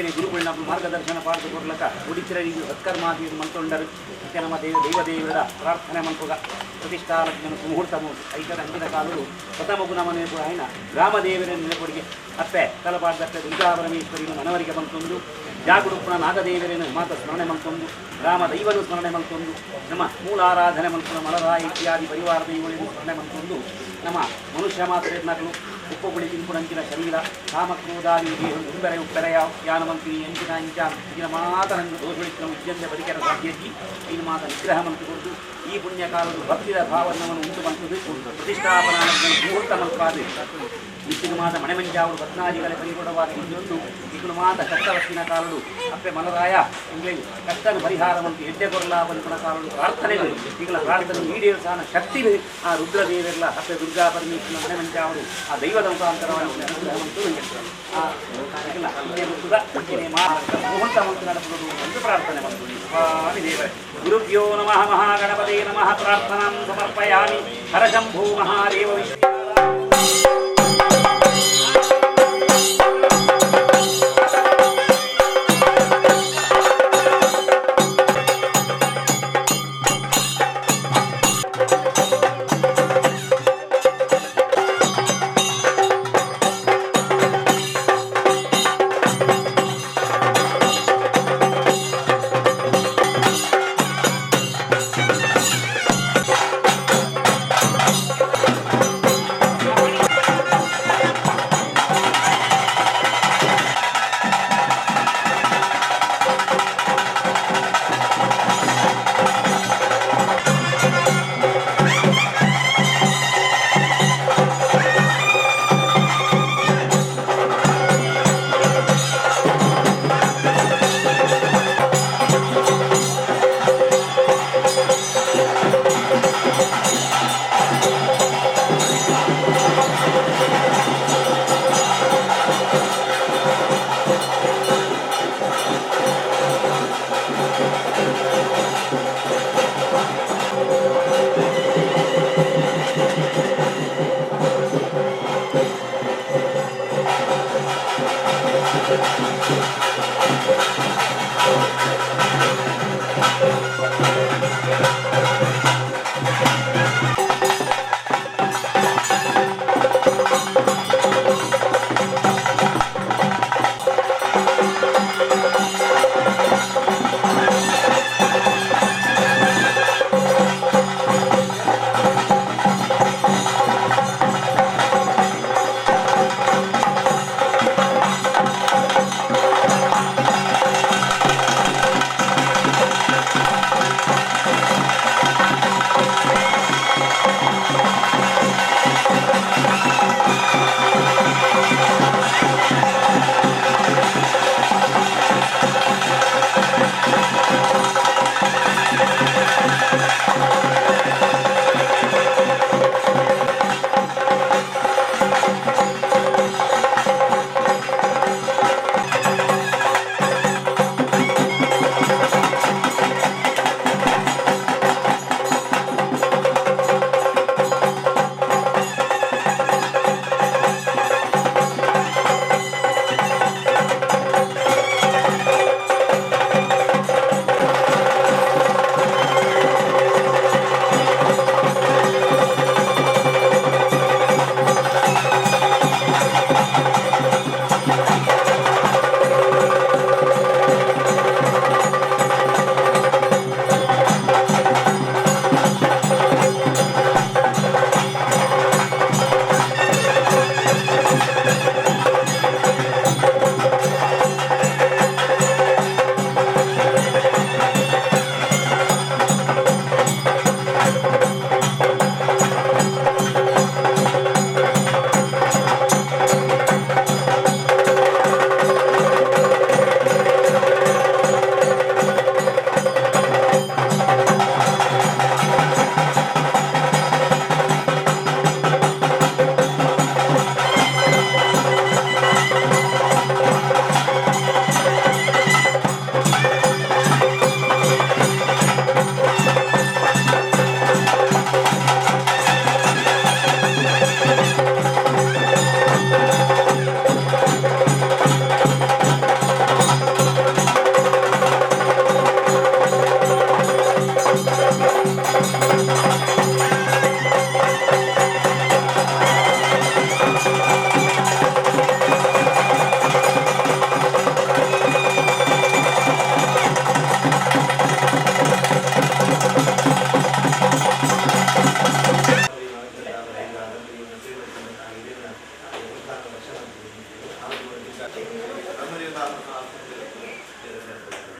ಗುರುಗಳನ್ನ ಮಾರ್ಗದರ್ಶನ ಪಾಠ ಕೊಡ್ಲಕ್ಕ ಉಡಿಚಿರರಿಗೆ ಸತ್ಕರ್ಮಾದಿ ಮಂತೊಂಡರು ನಮ್ಮ ದೈವ ದೇವರ ಪ್ರಾರ್ಥನೆ ಮನ್ಪುಗ ಪ್ರತಿಷ್ಠಾ ಲಗ್ನ ಮುಹೂರ್ತ ಐಕದ ಅಂಚಿನ ಕಾಲುಡು ಪ್ರಥಮ ಗುಣಮನೆ ಆಯ್ನ ಗ್ರಾಮದೇವರ ನೆನಪೊಡಿಗೆ ಅಪ್ಪೆ ತಲಪಾಡ್ದಪ್ಪೆ ದುರ್ಗಾ ಪರಮೇಶ್ವರಿನ ಮನವರಿಗೆ ಬಂತೊಂದು ಜಾಗರೂಪಣ ನಾಗದೇವರನ್ನು ಮಾತ ಸ್ಮರಣೆ ಮಲ್ತೊಂದು ಗ್ರಾಮ ದೈವನು ಸ್ಮರಣೆ ಮಲ್ತೊಂದು ನಮ್ಮ ಮೂಲಾರಾಧನೆ ಮಲ್ಪುನ ಮಲರಾಯ ಇತ್ಯಾದಿ ಪರಿವಾರ ದೈವಗಳನ್ನು ಸ್ಮರಣೆ ಮಲ್ತೊಂದು ನಮ್ಮ ಮನುಷ್ಯ ಮಾತ್ರ ಉಪ್ಪುಗುಳಿ ತಿಂಪುಣಂಚಿನ ಶರೀರ ಕಾಮಕ್ರೋಧಾದಿ ಉಂಬೆರೆ ಉಪ್ಪೆರೆಯ ಯಾನಮಂತ್ರಿ ಎಂಚಿನ ಇಂಚ ಇಂಚಿನ ಮಾತ ನಂಗೆ ದೋಷುಳಿಸಿನ ಉಜ್ಜಂದೆ ಬದುಕರ ಸಾಧ್ಯಜ್ಜಿ ಇನ್ನು ಮಾತ ನಿಗ್ರಹ ಮಂತು ಕೊಡ್ದು ಈ ಪುಣ್ಯಕಾಲದ ಭಕ್ತಿದ ಭಾವನವನ್ನು ಉಂಟು ಮಂತದ್ದು ಪ್ರತಿಷ್ಠಾಪನಾ ಮುಹೂರ್ತ ಮಲ್ಪಾದು ನಿತ್ಯದ ಮಾತ ಮಣೆಮಂಜಾವರು ಪತ್ನಾದಿಗಳ ಪರಿಗೂಢವಾದ ಇನ್ನೊಂದು ಇನ್ನು ಮಾತ ಕಷ್ಟವಸ್ತಿನ ಕಾಲಡು ಅಪ್ಪೆ ಮಲರಾಯ ಇಂಗ್ಲೇಜ್ ಕಷ್ಟನ ಪರಿಹಾರ ಮಂತು ಎಡ್ಡೆ ಕೊರಲ ಬನ್ಪುಣ ಕಾಲಡು ಪ್ರಾರ್ಥನೆಗಳು ಈಗಲ ಪ್ರಾರ್ಥನೆ ಈಡೇರಿಸಾನ ಶಕ್ತಿ ಆ ರುದ್ರದೇವರೆಲ್ಲ ಅಪ್ಪೆ ದುರ್ಗಾ ಪರಮೇಶ್ವರನ ಮಣೆಮಂಜಾವರು ಆ ದೈವದ ಮುಖಾಂತರವಾಗಿ ಮುಹೂರ್ತ ಮಂತು ನಡಪುವುದು ಎಂದು ಪ್ರಾರ್ಥನೆ ಬಂತು ಸ್ವಾಮಿ ದೇವರೇ. ಗುರುಭ್ಯೋ ನಮಃ ಮಹಾಗಣಪತೇ ನಮಃ. ಪ್ರಾರ್ಥನಾಂ ಸಮರ್ಪಯಾಮಿ. ಹರಶಂಭೂ ಮಹಾದೇವ ವಿಶ್ವ